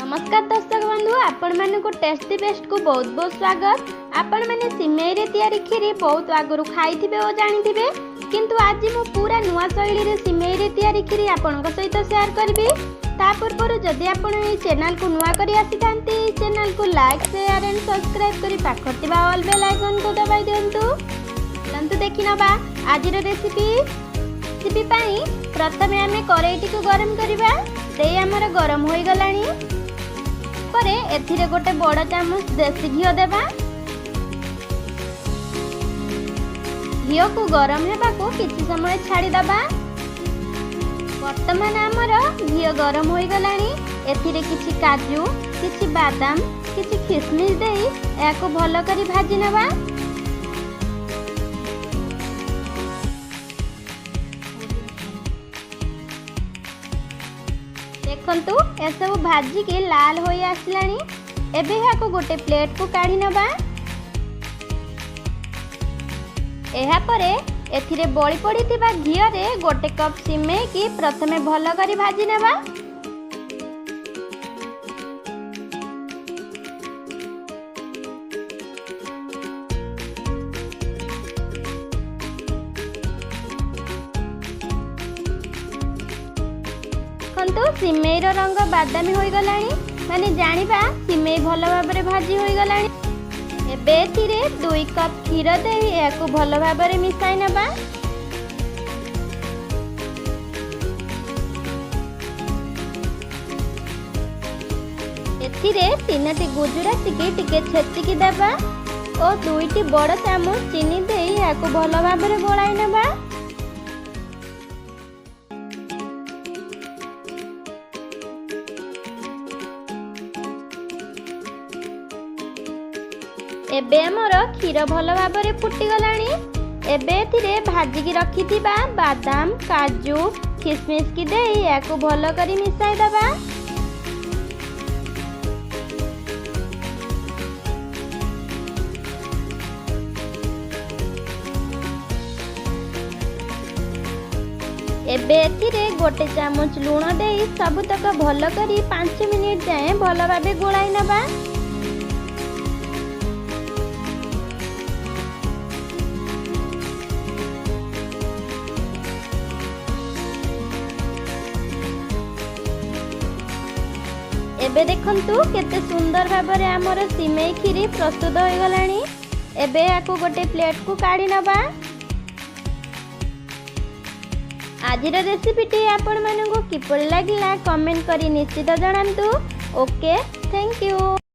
ନମସ୍କାର ଦର୍ଶକ ବନ୍ଧୁ, ଆପଣମାନଙ୍କୁ ଟେଷ୍ଟି ବେଷ୍ଟକୁ ବହୁତ ବହୁତ ସ୍ୱାଗତ। ଆପଣମାନେ ସିମେଇରେ ତିଆରି କ୍ଷୀରି ବହୁତ ଆଗରୁ ଖାଇଥିବେ ଓ ଜାଣିଥିବେ, କିନ୍ତୁ ଆଜି ମୁଁ ପୁରା ନୂଆ ଶୈଳୀରେ ସିମେଇରେ ତିଆରି କ୍ଷୀରି ଆପଣଙ୍କ ସହିତ ସେୟାର କରିବି। ତା ପୂର୍ବରୁ ଯଦି ଆପଣ ଏହି ଚ୍ୟାନେଲକୁ ନୂଆ କରି ଆସିଥାନ୍ତି, ଚ୍ୟାନେଲକୁ ଲାଇକ୍, ସେୟାର ଆଣ୍ଡ ସବସ୍କ୍ରାଇବ୍ କରି ପାଖରେ ଥିବା ଅଲ୍ ବେଲ୍ ଆଇକନ୍କୁ ଦବାଇ ଦିଅନ୍ତୁ। ଚାଲନ୍ତୁ ଦେଖିନେବା ଆଜିର ରେସିପି। ରେସିପି ପାଇଁ ପ୍ରଥମେ ଆମେ କରେଇଟିକୁ ଗରମ କରିବା। ଦେଇ ଆମର ଗରମ ହୋଇଗଲାଣି। ପରେ ଏଥିରେ ଗୋଟେ ବଡ଼ ଚାମଚ ଦେଶୀ ଘିଅ ଦେବା। ଘିଅକୁ ଗରମ ହେବାକୁ କିଛି ସମୟ ଛାଡ଼ିଦେବା। ବର୍ତ୍ତମାନ ଆମର ଘିଅ ଗରମ ହୋଇଗଲାଣି। ଏଥିରେ କିଛି କାଜୁ, କିଛି ବାଦାମ, କିଛି ଖିସମିସ ଦେଇ ଏହାକୁ ଭଲ କରି ଭାଜି ନେବା। ଦେଖନ୍ତୁ, ଏସବୁ ଭାଜିକି ଲାଲ ହୋଇ ଆସିଲାଣି। ଏବେ ଏହାକୁ ଗୋଟେ ପ୍ଲେଟକୁ କାଢ଼ି ନେବା। ଏହାପରେ ଏଥିରେ ବଳି ପଡ଼ିଥିବା ଘିଅରେ ଗୋଟେ କପ୍ ସିମେଇକି ପ୍ରଥମେ ଭଲ କରି ଭାଜି ନେବା। ଦେଖନ୍ତୁ, ସିମେଇର ରଙ୍ଗ ବାଦାମୀ ହୋଇଗଲାଣି, ମାନେ ଜାଣିବା ସିମେଇ ଭଲ ଭାବରେ ଭାଜି ହୋଇଗଲାଣି। ଏବେ ଏଥିରେ 2 କପ୍ କ୍ଷୀର ଦେଇ ଏହାକୁ ଭଲ ଭାବରେ ମିଶାଇ ନେବା। ଏଥିରେ ତିନୋଟି ଗୁଜୁରାତିକି ଟିକେ ଛେଚିକି ଦେବା ଓ 2ଟି ବଡ଼ ଚାମଚ ଚିନି ଦେଇ ଏହାକୁ ଭଲ ଭାବରେ ଗୋଳାଇ ନେବା। ଏବେ ଆମର କ୍ଷୀର ଭଲ ଭାବରେ ଫୁଟିଗଲାଣି। ଏବେ ଏଥିରେ ଭାଜିକି ରଖିଥିବା ବାଦାମ, କାଜୁ, ଖିସମିସକି ଦେଇ ଏହାକୁ ଭଲ କରି ମିଶାଇ ଦେବା। ଏବେ ଏଥିରେ ଗୋଟେ ଚାମଚ ଲୁଣ ଦେଇ ସବୁତକ ଭଲ କରି 5 ମିନିଟ୍ ଯାଏଁ ଭଲ ଭାବେ ଗୋଳାଇ ନେବା। ଏବେ ଦେଖନ୍ତୁ, କେତେ ସୁନ୍ଦର ଭାବରେ ଆମର ସିମେଇ କ୍ଷୀରି ପ୍ରସ୍ତୁତ ହୋଇଗଲାଣି। ଏବେ ଏହାକୁ ଗୋଟେ ପ୍ଲେଟକୁ କାଢ଼ି ନେବା। ଆଜିର ରେସିପିଟି ଆପଣମାନଙ୍କୁ କିପରି ଲାଗିଲା, କମେଣ୍ଟ କରି ନିଶ୍ଚିତ ଜଣାନ୍ତୁ। Okay, thank you.